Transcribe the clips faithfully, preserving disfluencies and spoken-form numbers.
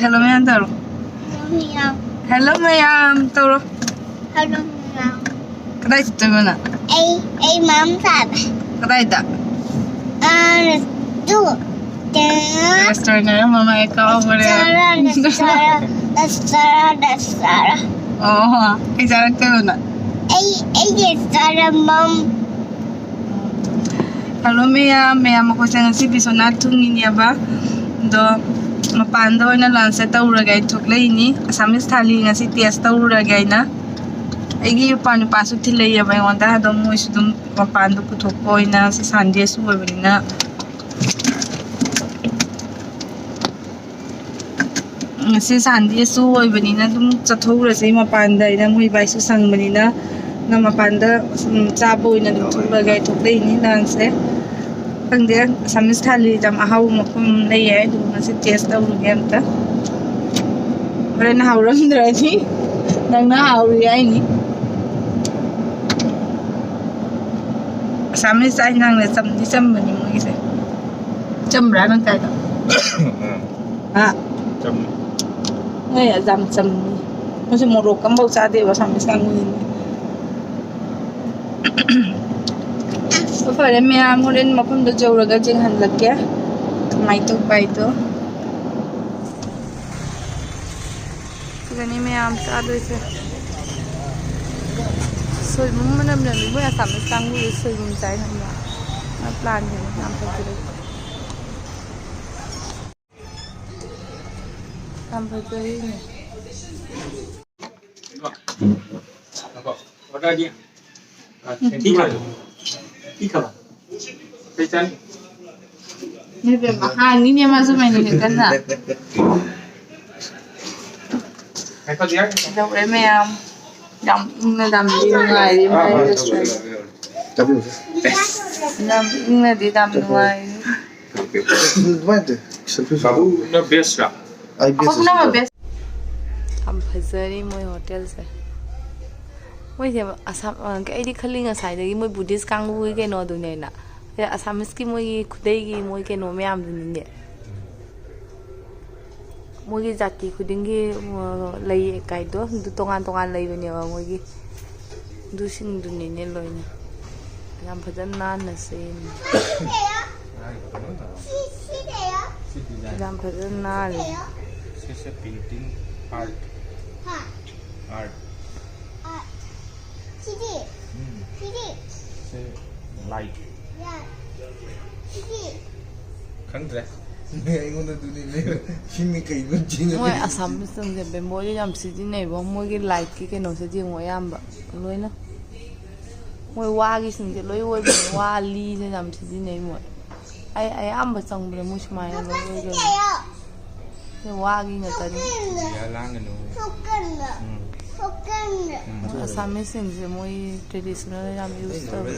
Hello ꯃꯌꯥꯝ ꯇꯧꯔꯣ꯫ ꯃꯌꯥꯝ꯫ ꯍꯦꯜꯂꯣ ꯃꯌꯥꯝ ꯇꯧꯔꯣ꯫ ꯍꯦꯜꯂꯣ ꯃꯌꯥꯝ꯫ ꯀꯗꯥꯏ ꯆꯠꯇꯣꯏꯕ ꯅꯪ? ꯑꯩ ꯑꯩ ꯃꯌꯥꯝ ꯆꯥꯕ꯫ ꯀꯗꯥꯏꯗ? ꯑꯥ, ꯇꯨ꯫ ꯔꯦꯁꯇꯨꯔꯦꯟ ꯍꯥꯏꯔꯝꯃ ꯃꯥꯏ ꯀꯥꯎꯈ꯭ꯔꯦ꯫ Restaurant, restaurant, restaurant, restaurant. ꯑꯣ, ꯀꯩ ꯆꯥꯔꯛꯇꯣꯏꯕ ꯅꯪ? ꯑꯩ ꯑꯩꯒꯤ ꯆꯥꯔꯝꯕꯝ꯫ ꯍꯜꯂꯣ ꯃꯌꯥꯝ, ꯃꯌꯥꯝ ꯑꯩꯈꯣꯏꯁꯦ ꯉꯁꯤ ꯕꯤꯁ꯭ꯋꯥꯅꯥꯊ ꯊꯨꯡꯉꯤꯅꯦꯕ꯫ ꯑꯗꯣ ꯃꯄꯥꯟꯗ ꯑꯣꯏꯅ ꯂꯟꯁꯁꯦ ꯇꯧꯔꯒꯦ ꯑꯩ ꯊꯣꯛꯂꯛꯏꯅꯤ꯫ ꯑꯁꯥꯃꯤꯁ ꯊꯥꯂꯤ ꯉꯁꯤ ꯇꯦꯁ ꯇꯧꯔꯨꯔꯒꯦ ꯑꯩꯅ꯫ ꯑꯩꯒꯤ ꯏꯄꯥ ꯅꯨꯄꯥꯁꯨ ꯊꯤꯜꯂꯛꯏꯑꯕ ꯑꯩꯉꯣꯟꯗ꯫ ꯑꯗꯣ ꯃꯣꯏꯁꯨ ꯑꯗꯨꯝ ꯃꯄꯥꯟꯗ ꯄꯨꯊꯣꯛꯄ ꯑꯣꯏꯅ ꯉꯁꯤ ꯁꯟꯗꯦꯁꯨ ꯑꯣꯏꯕꯅꯤꯅ꯫ ꯉꯁꯤ ꯁꯟꯗꯦꯁꯨ ꯑꯣꯏꯕꯅꯤꯅ ꯑꯗꯨꯝ ꯆꯠꯊꯣꯛꯎꯔꯁꯦ ꯃꯄꯥꯟꯗ ꯍꯥꯏꯅ ꯃꯣꯏ ꯏꯕꯥꯏꯁꯨ ꯁꯪꯕꯅꯤꯅ꯫ ꯅꯪ ꯃꯄꯥꯟꯗ, ꯎꯝ, ꯆꯥꯕ ꯑꯣꯏꯅ ꯑꯗꯨꯝ ꯊꯣꯛꯂꯒ ꯑꯩ ꯊꯣꯛꯂꯛꯏꯅꯤ ꯂꯟꯁꯁꯦ꯫ ꯈꯪꯗꯦ, ꯑꯁꯥꯃꯤꯁ ꯊꯥꯂꯤꯁꯦ ꯌꯥꯝ ꯑꯍꯥꯎꯕ ꯃꯐꯝ ꯑꯃ ꯂꯩ ꯍꯥꯏ꯫ ꯑꯗꯨ ꯉꯁꯤ ꯇꯦꯁ ꯇꯧꯔꯨꯒꯦ ꯑꯝꯇ꯫ ꯍꯣꯔꯦꯟ ꯍꯥꯎꯔꯝꯗ꯭ꯔꯗꯤ ꯅꯪꯅ ꯍꯥꯎꯔꯤ ꯍꯥꯏꯅꯤ꯫ ꯑꯁꯥꯃꯤꯁ ꯆꯥꯛ ꯏꯟꯁꯥꯡꯁꯦ ꯆꯝꯗꯤ ꯆꯝꯕꯅꯤ ꯃꯣꯏꯒꯤꯁꯦ꯫ ꯆꯝꯕ꯭ꯔꯥ ꯅꯪ ꯆꯥꯏꯗꯣ? ꯍꯥ? ꯆꯝꯃꯤ꯫ ꯅꯣꯏ ꯌꯥꯝ ꯆꯝꯃꯤ꯫ ꯃꯣꯏꯁꯦ ꯃꯣꯔꯣꯛ ꯑꯝꯐꯥꯎ ꯆꯥꯗꯦꯕ ꯑꯁꯥꯃꯤꯁ ꯀꯥꯡꯕꯨꯁꯤꯡꯁꯦ꯫ ꯑꯣ, ꯐꯔꯦ ꯃꯌꯥꯝ, ꯍꯣꯔꯦꯟ ꯃꯐꯝꯗꯣ ꯌꯧꯔꯒ ꯌꯦꯡꯍꯜꯂꯛꯀꯦ ꯀꯃꯥꯏꯅ ꯇꯧꯕ ꯍꯥꯏꯗꯣ꯫ ꯁꯤꯗꯅꯤ ꯃꯌꯥꯝ ꯆꯥꯗꯣꯏꯁꯦ꯫ ꯁꯣꯏꯕꯨꯝ ꯃꯅꯝ ꯅꯝꯃꯤ꯫ ꯃꯣꯏ ꯑꯁꯥꯃꯤꯁ ꯀꯥꯡꯕꯨꯁꯦ ꯁꯣꯏꯕꯨꯝ ꯆꯥꯏ ꯈꯪꯕ꯭ꯔꯥ? ꯃꯣꯏ ꯄ꯭ꯂꯥꯟꯁꯦ ꯌꯥꯝ ꯐꯖꯩ꯫ ꯌꯥꯝ ꯐꯖꯩꯅꯦ꯫ ꯅꯣꯏ ꯕꯦꯝꯃ ꯍꯥꯡꯉꯤꯅꯦ ꯃꯥꯁꯨ ꯃꯩꯅꯤꯅꯦ ꯀꯟꯅ꯫ ꯇꯧꯔꯦ ꯃꯌꯥꯝ꯫ ꯌꯥꯝ ꯏꯪꯅ ꯌꯥꯝ ꯅꯨꯡꯉꯥꯏꯔꯤ ꯃꯥꯏ ꯔꯦꯁꯇꯨꯔꯦꯟ꯫ ꯌꯥꯝ ꯏꯪꯅꯗꯤ ꯌꯥꯝ ꯅꯨꯡꯉꯥꯏꯔꯤ꯫ ꯑꯗꯨꯃꯥꯏꯅ ꯇꯧ꯫ ꯁꯦꯜꯐꯤ ꯁꯨꯠ꯫ ꯕꯥꯕꯨꯅ ꯕꯦꯁ꯭ꯠꯔꯥ? ꯑꯩ ꯕꯦꯁ꯭ꯠ ꯑꯩꯈꯣꯏ ꯄꯨꯝꯅꯃꯛ ꯁꯨꯠ꯫ ꯕꯦꯁ꯭ꯠ꯫ ꯌꯥꯝ ꯐꯖꯔꯤ ꯃꯣꯏ ꯍꯣꯇꯦꯜꯁꯦ꯫ ꯃꯣꯏꯁꯦ ꯑꯁꯥꯝ, ꯑ, ꯑꯩꯗꯤ ꯈꯜꯂꯤ ꯉꯁꯥꯏꯗꯒꯤ ꯃꯣꯏ ꯕꯨꯙꯤꯁ ꯀꯥꯡꯕꯨꯒꯤ ꯀꯩꯅꯣꯗꯨꯅꯦꯅ꯫ ꯑꯁꯥꯃꯤꯁꯀꯤ ꯃꯣꯏꯒꯤ ꯈꯨꯗꯩꯒꯤ ꯃꯣꯏ ꯀꯩꯅꯣ ꯃꯌꯥꯝꯗꯨꯅꯤꯅꯦ꯫ ꯃꯣꯏꯒꯤ ꯖꯥꯇꯤ ꯈꯨꯗꯤꯡꯒꯤ, ꯑ, ꯂꯩ ꯀꯥꯏꯗꯣ, ꯑꯗꯨ ꯇꯣꯉꯥꯟ ꯇꯣꯉꯥꯟ ꯂꯩꯕꯅꯦꯕ ꯃꯣꯏꯒꯤ꯫ ꯑꯗꯨꯁꯤꯡꯗꯨꯅꯤꯅꯦ ꯂꯣꯏꯅ꯫ ꯌꯥꯝ ꯐꯖꯅ ꯅꯥꯟꯅ ꯁꯦꯝꯃꯤ꯫ ꯌꯥꯝ ꯐꯖꯅ ꯅꯥꯜꯂꯤ꯫ ꯁꯤꯁꯦ painting, art, art꯫ ꯎꯝ꯫ ꯁꯦ light꯫ ꯈꯪꯗ꯭ꯔꯦ꯫ ꯑꯩꯉꯣꯟꯗ ꯑꯗꯨꯅꯤ ꯂꯩꯔ-, ꯁꯤꯅꯤ ꯀꯩꯅꯣ ꯆꯤꯡꯉ ꯃꯣꯏ ꯂꯩꯔꯤꯁꯤ꯫ ꯑꯁꯥꯃꯤꯁꯁꯤꯡꯁꯦ ꯕꯦꯝꯕꯣꯁꯦ ꯌꯥꯝ ꯁꯤꯖꯤꯟꯅꯩꯕ꯫ ꯃꯣꯏꯒꯤ lightꯀꯤ ꯀꯩꯅꯣꯁꯤꯗꯤ ꯌꯦꯡꯉꯣ ꯑꯌꯥꯝꯕ ꯂꯣꯏꯅ꯫ ꯃꯣꯏ ꯋꯥꯒꯤꯁꯤꯡꯁꯦ ꯂꯣꯏ ꯑꯣꯏꯕꯅꯦ꯫ ꯋꯥ ꯂꯤꯁꯦ ꯌꯥꯝ ꯁꯤꯖꯤꯟꯅꯩ ꯃꯣꯏ꯫ ꯑꯩ ꯑꯌꯥꯝꯕ ꯆꯪꯕꯗ ꯃꯣꯏ ꯁꯨꯃꯥꯏꯅ ꯂꯣꯏ ꯑꯣꯏꯒꯜꯂꯤ꯫ ꯁꯤ ꯋꯥꯒꯤ ꯉꯥꯛꯇꯅꯤ꯫ ꯌꯥ ꯂꯥꯡꯒꯅꯨ꯫ ꯎꯝ꯫ ꯎꯝ꯫ ꯑꯁꯥꯃꯤꯁꯁꯤꯡꯁꯦ ꯃꯣꯏ traditional ꯌꯥꯝ use ꯇꯧꯋꯦ꯫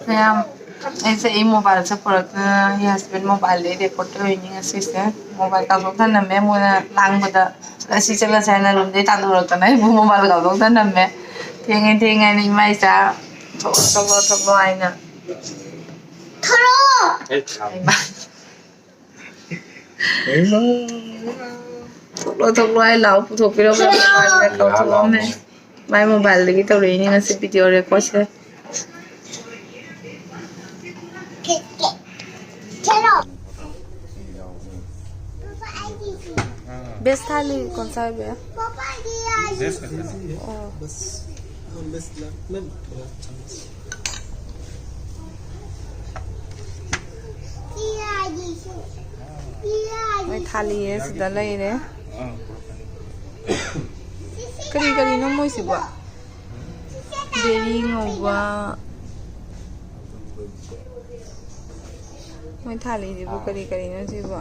ꯃꯌꯥꯝ, ꯑꯩꯁꯦ ꯑꯩ mobileꯁꯦ ꯄꯨꯔꯛꯇꯅ ꯑꯩ husband mobileꯗꯩ record ꯇꯧꯔꯤꯅꯤ ꯉꯁꯤꯁꯦ꯫ Mobile ꯀꯥꯞꯊꯣꯛ ꯊꯅꯝꯃꯦ ꯃꯣꯏꯅ ꯂꯥꯡꯕꯗ꯫ ꯑꯁꯤ ꯆꯠꯂꯁꯦ ꯍꯥꯏꯅ ꯔꯨꯝꯗꯩ ꯇꯥꯟꯊꯣꯔꯛꯇꯅ ꯑꯩꯕꯨ mobile ꯀꯥꯞꯊꯣꯛ ꯊꯅꯝꯃꯦ꯫ ꯊꯦꯡꯉꯦ, ꯊꯦꯡꯉꯦ ꯍꯥꯏꯅ ꯏꯃꯥ ꯏꯆꯥ ꯊꯣꯛꯂꯣ, ꯊꯣꯛꯂꯣ, ꯊꯣꯛꯂꯣ ꯍꯥꯏꯅ꯫ ꯊꯣꯛꯂꯣ! ꯊꯣꯛꯂꯣ, ꯊꯣꯛꯂꯣ ꯍꯥꯏ ꯂꯥꯎ ꯄꯨꯊꯣꯛꯄꯤꯔꯝꯃꯦ꯫ ꯃꯥꯅ ꯀꯥꯎꯊꯣꯛꯑꯝꯃꯦ꯫ ꯃꯥꯏ mobileꯗꯒꯤ ꯇꯧꯔꯛꯏꯅꯦ ꯉꯁꯤ video recordꯁꯦ꯫ बेस थाली कौन सा है भैया? बेस का खाना। ओ। बस, हाँ, बेस ला, मैं थोड़ा चम्मच। ꯃꯣꯏ ꯊꯥꯂꯤ ꯑꯁꯤꯗ ꯂꯩꯔꯦ꯫ ꯀꯔꯤ ꯀꯔꯤꯅꯣ ꯃꯣꯏꯁꯤꯕꯣ? ꯕꯦꯔꯤ ꯉꯧꯕ꯫ ꯃꯣꯏ ꯊꯥꯂꯤꯁꯤꯕꯨ ꯀꯔꯤ ꯀꯔꯤꯅꯣ ꯁꯤꯕꯣ?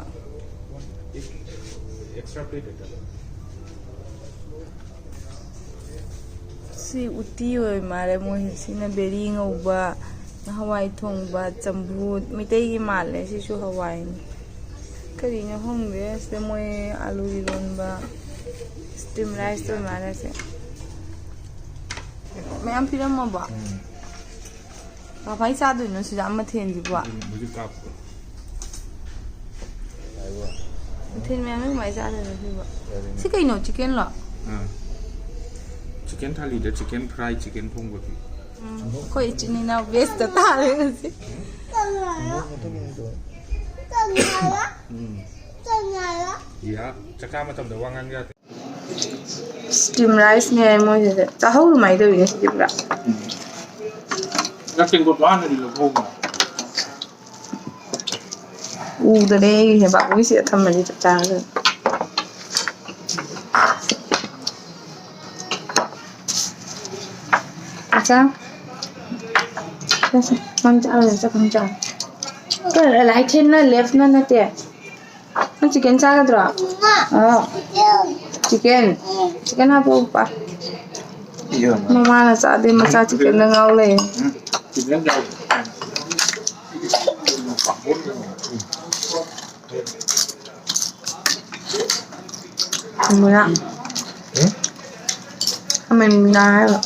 ꯁꯤ ꯎꯇꯤ ꯑꯣꯏ ꯃꯥꯜꯂꯦ꯫ ꯃꯣꯏ ꯁꯤꯅ ꯕꯦꯔꯤ ꯉꯧꯕ, ꯍꯋꯥꯏ ꯊꯣꯡꯕ, ꯆꯝꯐꯨꯠ, ꯃꯩꯇꯩꯒꯤ ꯃꯥꯜꯂꯦ꯫ ꯁꯤꯁꯨ ꯍꯋꯥꯏꯅꯤ꯫ ꯀꯔꯤꯅꯣ ꯈꯪꯗꯦ꯫ ꯁꯤꯗ ꯃꯣꯏ ꯑꯂꯨ ꯏꯔꯣꯟꯕ, steam rice ꯑꯣꯏ ꯃꯥꯜꯂꯦ ꯁꯤ꯫ ꯃꯌꯥꯝ ꯄꯤꯔꯝꯃꯕꯣ? ꯎꯝ꯫ ꯀꯃꯥꯏ ꯆꯥꯗꯣꯏꯅꯣ ꯁꯤꯗ ꯃꯊꯦꯜꯁꯤꯕꯣ? ꯎꯝ, ꯍꯧꯖꯤꯛ ꯀꯥꯞꯄꯣ꯫ ꯃꯊꯦꯜ ꯃꯌꯥꯝ ꯀꯃꯥꯏꯅ ꯆꯥꯗꯣꯏꯅꯣ ꯁꯤꯕꯣ? ꯁꯤ ꯀꯩꯅꯣ, ꯆꯤꯛꯀꯦꯟꯂꯣ? ꯑꯥ꯫ ꯆꯤꯛꯀꯦꯟ ꯊꯥꯂꯤꯗ ꯆꯤꯛꯀꯦꯟ ꯐ꯭ꯔꯥꯏ, ꯆꯤꯛꯀꯦꯟ ꯊꯣꯡꯕ ꯄꯤ꯫ ꯎꯝ, ꯑꯩꯈꯣꯏ ꯏꯆꯤꯟ ꯏꯅꯥꯎ ꯕꯦꯁꯇ ꯇꯥꯔꯦ ꯉꯁꯤ꯫ ꯎꯝ꯫ ꯌꯥ, ꯆꯥꯛꯆꯥ ꯃꯇꯝꯗ ꯋꯥ ꯉꯥꯡ ꯌꯥꯗꯦ꯫ ꯁ꯭ꯇꯤꯝ ꯔꯥꯏꯁꯅꯦ ꯃꯣꯏꯁꯤꯗꯤ꯫ ꯆꯥꯍꯧ ꯑꯗꯨꯃꯥꯏꯅ ꯇꯧꯋꯤꯅꯦ ꯁꯤꯗꯤ ꯄꯨꯔꯥ꯫ ꯅꯠꯇꯦꯀꯣ, ꯍꯥꯟꯅꯗꯤ ꯂꯧꯊꯣꯛꯎꯕ꯫ ꯎꯗꯔꯦ ꯑꯩꯒꯤ ꯂꯩꯕꯥꯛ ꯃꯤꯁꯤꯗ ꯊꯝꯃꯗꯤ ꯆꯞ ꯆꯥꯒꯗꯕꯅꯤ꯫ ꯑꯆꯥ꯫ ꯁꯦ, ꯁꯦ, ꯅꯪ ꯆꯥꯔꯣꯏ, ꯆꯠꯈ꯭ꯔꯣ, ꯅꯪ ꯆꯥꯔꯣ꯫ ꯀꯩꯅꯣ, right handꯅ leftꯅ ꯅꯠꯇꯦ꯫ ꯅꯪ ꯆꯤꯛꯀꯟ ꯆꯥꯒꯗ꯭ꯔꯣ? ꯑꯥ꯫ ꯆꯤꯛꯀꯟ꯫ ꯆꯤꯛꯀꯟ ꯍꯥꯞꯄꯛꯑꯣ, ꯄꯥ꯫ ꯃꯃꯥꯅ ꯆꯥꯗꯦ, ꯃꯆꯥ ꯆꯤꯛꯀꯟꯗ ꯉꯥꯎ ꯂꯩ꯫ ꯃꯨꯔꯥ꯫ ꯈꯥꯃꯦꯟ ꯃꯨꯔꯥ ꯍꯥꯏꯕ꯫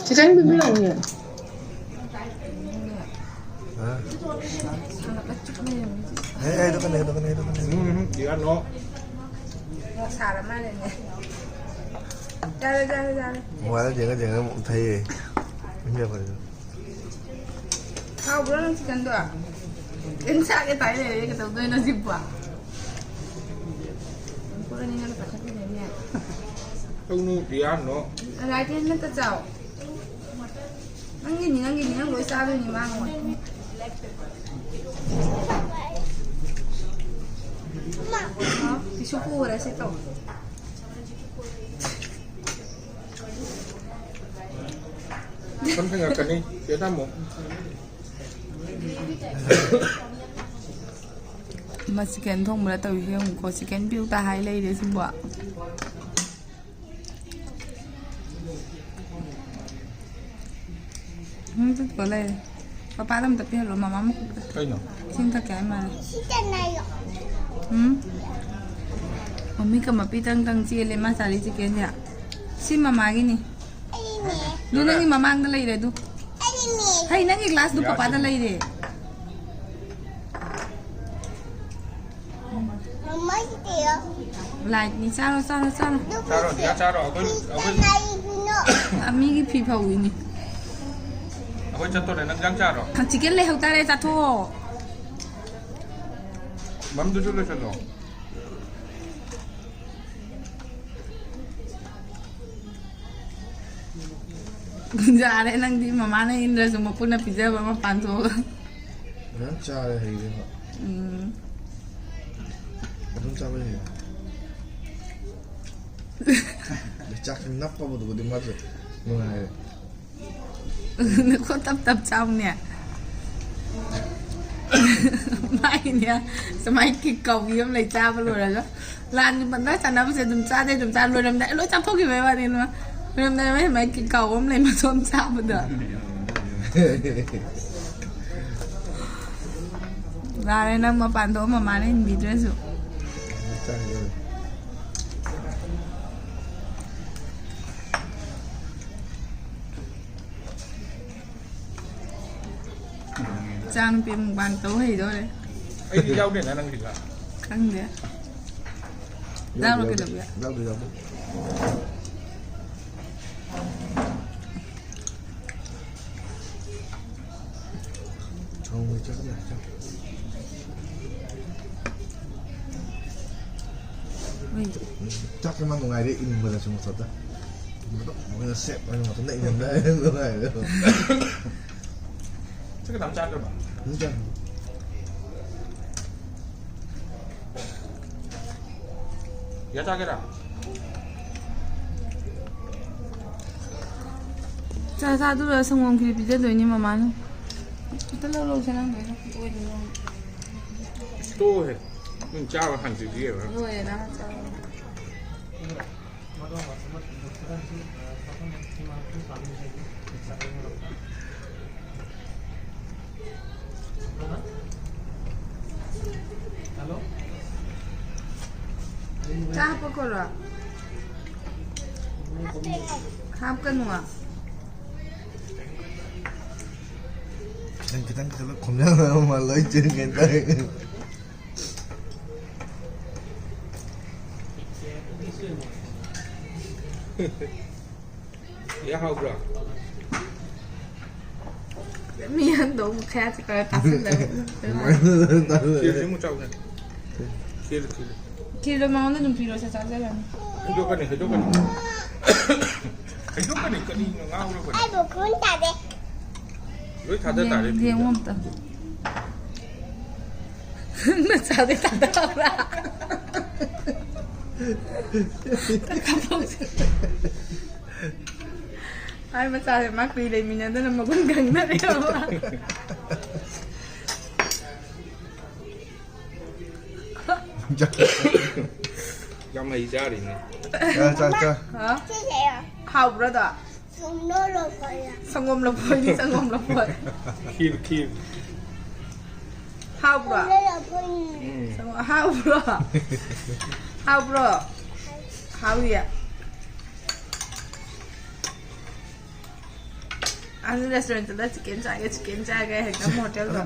ꯈꯤꯇꯪ ꯄꯤꯕꯤꯔꯛꯎꯅꯦ꯫ ꯍꯥ? ꯑꯦ, ꯑꯦ, ꯗꯨꯀꯥꯟ ꯂꯩ, ꯗꯨꯀꯥꯟ ꯂꯩ, ꯗꯨꯀꯥꯟ ꯂꯩ꯫ ꯎꯝ, ꯎꯝ, ꯌꯥꯅꯣ꯫ ꯃꯣꯔꯣꯛ ꯁꯥꯔ ꯃꯥꯜꯂꯦꯅꯦ꯫ ꯌꯥꯔꯦ, ꯌꯥꯔꯦ, ꯌꯥꯔꯦ꯫ ꯃꯣꯕꯥꯏꯜ ꯌꯦꯡꯉ ꯌꯦꯡꯉ ꯑꯃꯨꯛ ꯊꯛꯑꯦ꯫ ꯃꯤ ꯌꯥꯝ ꯐꯔꯦ꯫ ꯍꯥꯎꯕ꯭ꯔꯣ ꯅꯪ ꯆꯤꯛꯀꯟꯗꯣ? ꯀꯩꯝ ꯆꯥꯒꯦ ꯇꯥꯏ ꯂꯩꯔꯦ, ꯀꯩꯗꯧꯗꯣꯏꯅꯣ ꯁꯤꯕꯣ? ꯄꯨꯔꯅꯤꯡꯉꯒ ꯆꯥꯈꯠꯄꯤꯔꯦꯅꯦ꯫ ꯇꯧꯅꯨ, ꯌꯥꯅꯣ꯫ ꯂꯥꯏꯇꯦꯟ ꯑꯃꯠꯇ ꯆꯥꯎ꯫ ꯅꯪꯒꯤꯅꯤ, ꯅꯪꯒꯤꯅꯤ, ꯅꯪ ꯂꯣꯏ ꯆꯥꯗꯣꯏꯅꯤ, ꯃꯥꯡꯉꯣꯏ꯫ ꯇꯤꯁꯨ ꯄꯨꯈ꯭ꯔꯦ, ꯁꯤ ꯇꯧ꯫ ꯁꯝ ꯊꯦꯡꯉꯛꯀꯅꯤ, ꯆꯦ ꯇꯥꯃꯣ꯫ ꯃꯥ ꯆꯤꯛꯀꯟ ꯊꯣꯡꯕ꯭ꯔꯥ ꯇꯧꯔꯤꯁꯦ ꯌꯦꯡꯉꯨꯀꯣ, ꯆꯤꯛꯀꯟ ꯄꯤꯌꯨ ꯇ ꯍꯥꯏ ꯂꯩꯔꯦ ꯁꯤꯕꯣ꯫ ꯎꯝ, ꯆꯠꯄ ꯂꯩꯔꯦ꯫ ꯄꯄꯥꯗ ꯑꯝꯇ ꯄꯤꯍꯜꯂꯣ, ꯃꯃꯥ ꯃꯈꯨꯠꯇ꯫ ꯀꯩꯅꯣ? ꯏꯁꯤꯡ ꯊꯛꯀꯦ ꯍꯥꯏ ꯃꯥꯜꯂꯦ꯫ ꯎꯝ? ꯃꯃꯤꯠꯀ ꯃꯄꯤ ꯇꯪ ꯇꯪ ꯆꯦꯜꯂꯦ ꯃꯥ ꯆꯥꯔꯤ ꯆꯤꯛꯀꯦꯟꯁꯦ꯫ ꯁꯤ ꯃꯃꯥꯒꯤꯅꯤ꯫ ꯑꯗꯨ ꯅꯪꯒꯤ ꯃꯃꯥꯡꯗ ꯂꯩꯔꯦ ꯑꯗꯨ꯫ ꯍꯩ, ꯅꯪꯒꯤ ꯒ꯭ꯂꯥꯁꯇꯨ ꯄꯄꯥꯗ ꯂꯩꯔꯦ꯫ ꯂꯥꯏꯠꯅꯤ꯫ ꯆꯥꯔꯣ, ꯆꯥꯔꯣ, ꯆꯥꯔꯣ꯫ ꯆꯥꯔꯣ, ꯗꯤꯌꯥ, ꯆꯥꯔꯣ꯫ ꯑꯩꯈꯣꯏ, ꯑꯩꯈꯣꯏ ꯑ, ꯃꯤꯒꯤ ꯐꯤ ꯐꯧꯏꯅꯤ꯫ ꯑꯩꯈꯣꯏ ꯆꯠꯇꯣꯔꯦ꯫ ꯅꯪ ꯆꯥꯛ ꯆꯥꯔꯣ? ꯆꯤꯛꯀꯟ ꯂꯩꯍꯧ ꯇꯥꯔꯦ, ꯆꯥꯊꯣꯛꯑꯣ꯫ ꯃꯝꯗꯨꯁꯨ ꯂꯣꯏꯁꯜꯂꯣ꯫ ꯌꯥꯔꯦ, ꯅꯪꯗꯤ ꯃꯃꯥꯅ ꯏꯟꯗ꯭ꯔꯁꯨ ꯃꯄꯨꯅ ꯄꯤꯖꯕ ꯃꯄꯥꯟ ꯊꯣꯛꯑꯒ꯫ ꯃꯌꯥꯝ ꯆꯥꯔꯦ ꯍꯩꯔꯦꯕ꯫ ꯎꯝ꯫ ꯑꯗꯨꯝ ꯆꯥꯕ ꯍꯩꯔꯦ꯫ ꯆꯥꯛꯁꯤ ꯅꯞꯄꯕꯗꯨꯕꯨꯗꯤ ꯃꯥꯁꯨ ꯅꯨꯡꯉꯥꯏꯔꯦ꯫ ꯅꯈꯣꯠ ꯇꯞ ꯇꯞ ꯆꯥꯎꯅꯦ꯫ ꯃꯥꯏꯅꯦ ꯁꯨꯃꯥꯏ ꯀꯤꯛ ꯀꯧꯕꯤ ꯑꯃ ꯂꯩ ꯆꯥꯕ ꯂꯣꯏꯔꯒ꯫ ꯂꯥꯟꯒꯤ ꯄꯟꯊꯥ ꯁꯥꯟꯅꯕꯁꯦ ꯑꯗꯨꯝ ꯆꯥꯗꯦ, ꯑꯗꯨꯝ ꯆꯥ ꯂꯣꯏꯔꯝꯗꯥꯏ ꯂꯣꯏ ꯆꯥꯊꯣꯛꯈꯤꯕꯩ ꯋꯥꯅꯤ꯫ ꯂꯣꯏꯔꯝꯗꯥꯏ ꯃꯥꯏ ꯁꯨꯃꯥꯏ ꯀꯤꯛ ꯀꯧꯕ ꯑꯃ ꯂꯩ ꯃꯇꯣꯝ ꯆꯥꯕꯗꯣ꯫ ꯌꯥꯔꯦ ꯅꯪ ꯃꯄꯥꯟ ꯊꯣꯛꯑ ꯃꯃꯥꯅ ꯏꯟꯕꯤꯗ꯭ꯔꯁꯨ꯫ ꯏꯆꯥꯅꯨꯄꯤ ꯃꯨꯛꯕꯥꯡ ꯇꯧ ꯍꯩꯗꯣꯔꯦ꯫ ꯑꯩꯗꯤ ꯌꯥꯎꯗꯦꯅ ꯅꯪꯒꯤꯗ꯫ ꯈꯪꯗꯦ꯫ ꯌꯥꯎꯗꯦ, ꯌꯥꯎꯗꯦ꯫ ꯀꯩꯗꯧꯒꯦ? ꯌꯥꯎꯗꯦ, ꯌꯥꯎꯗꯦ꯫ ꯊꯥꯎ ꯃꯩ ꯆꯪꯉꯦ, ꯆꯪꯉꯦ꯫ ꯎꯏ꯫ ꯆꯥꯛꯁꯦ ꯃꯥ ꯅꯨꯡꯉꯥꯏꯔꯦ ꯏꯟꯕꯗꯁꯨ ꯃꯊꯟꯇ꯫ ꯃꯇꯣꯝ ꯃꯣꯏꯅ ꯁꯦꯞ ꯑꯣꯏꯅ ꯃꯊꯟꯇ ꯏꯟꯕꯗ ꯅꯨꯡꯉꯥꯏꯔꯦ꯫ ꯆꯥꯛ ꯈꯤꯇꯪ ꯆꯥꯗ꯭ꯔꯕ? ꯎꯝ, ꯆꯥꯏ꯫ ꯌꯥ ꯆꯥꯒꯦꯔꯥ? ꯆꯥ ꯆꯥꯗꯨꯔ ꯁꯪꯒꯣꯝ ꯈꯤꯔ ꯄꯤꯖꯗꯣꯏꯅꯤ ꯃꯃꯥꯅ꯫ ꯑꯝꯇ ꯂꯧꯔꯛꯎꯁꯦ ꯅꯪꯗꯣ ꯑꯩꯅ ꯑꯣꯏꯅ ꯂꯧꯔꯒꯦ꯫ ꯇꯣꯛꯑꯣꯍꯦ꯫ ꯅꯪ ꯆꯥꯕ ꯍꯥꯟꯅ ꯄꯤꯕꯤꯌꯦꯕ꯫ ꯂꯣꯏꯔꯦ ꯅꯪ ꯆꯥꯕ꯫ ꯆꯥ ꯍꯥꯞꯄꯛꯈꯣꯔꯣ? ꯍꯥꯞꯀꯅꯨ꯫ ꯈꯤꯇꯪ ꯈꯤꯇꯪ ꯈꯤꯇꯪ ꯈꯣꯝꯖꯤꯜꯂꯒ ꯑꯃ ꯂꯣꯏ ꯆꯦꯟꯒꯦ ꯇꯧꯋꯦ꯫ ꯌꯥ ꯍꯥꯎꯕ꯭ꯔꯥ? ꯃꯤ ꯑꯍꯟꯗꯣ ꯑꯃꯨꯛ ꯈꯌꯥ ꯆꯠꯈ꯭ꯔ ꯇꯥꯁꯤꯜꯂꯒ꯫ ꯈꯤꯔꯁꯤ ꯑꯃꯨꯛ ꯆꯥꯎꯅꯦ꯫ ꯈꯤꯔ, ꯈꯤꯔ꯫ ꯈꯤꯔꯗꯣ ꯃꯉꯣꯟꯗ ꯑꯗꯨꯝ ꯄꯤꯔꯣ, ꯁꯦ ꯆꯥꯖꯔꯅꯤ꯫ ꯍꯩꯗꯣꯛꯀꯅꯤ, ꯍꯩꯗꯣꯛꯀꯅꯤ꯫ ꯍꯩꯗꯣꯛꯀꯅꯤ, ꯀꯔꯤꯅꯣ ꯉꯥꯎꯔꯕꯅꯤ? ꯑꯩꯕꯨ ꯈꯨꯟ ꯇꯥꯗꯦ꯫ ꯂꯣꯏ ꯊꯥꯗ ꯇꯥꯔꯦ ꯌꯦꯡ-, ꯌꯦꯡꯉꯨ ꯐꯤꯗ꯫ ꯑꯝꯇ꯫ ꯅꯆꯥꯗꯤ ꯊꯥꯗꯕ꯭ꯔꯥ? ꯍꯥꯏ, ꯃꯆꯥꯁꯦ ꯃꯥ ꯀꯨꯏ ꯂꯩꯃꯤꯟꯅꯗꯅ ꯃꯒꯨꯟ ꯈꯪꯅꯔꯦꯕ꯫ ꯌꯥꯝ ꯍꯩ ꯆꯥꯔꯤꯅꯦ꯫ ꯆꯥ, ꯆꯥ, ꯆꯥ꯫ ꯍꯥ? ꯁꯤꯁꯦ ꯍꯥꯎꯕ꯭ꯔꯥꯗꯣ? ꯁꯨꯝꯅꯣ ꯂꯣꯀꯣꯌꯥ꯫ ꯁꯪꯒꯣꯝ ꯂꯐꯣꯏꯅꯤ, ꯁꯪꯒꯣꯝ ꯂꯐꯣꯏ꯫ ꯈꯤꯔ, ꯈꯤꯔ꯫ ꯍꯥꯎꯕ꯭ꯔꯣ? ꯁꯨꯝꯅꯣ ꯂꯣꯀꯣꯌꯥ꯫ ꯎꯝ꯫ ꯁꯪꯒꯣꯝ-, ꯍꯥꯎꯕ꯭ꯔꯣ? ꯍꯥꯎꯕ꯭ꯔꯣ? ꯍꯥꯎꯏꯌꯦ꯫ ꯑꯗꯨ restaurant ꯇ ꯆꯠꯂ chicken ꯆꯥꯒꯦ, chicken ꯆꯥꯒꯦ ꯍꯦꯛꯇ ꯍꯣꯇꯦꯜꯗ꯫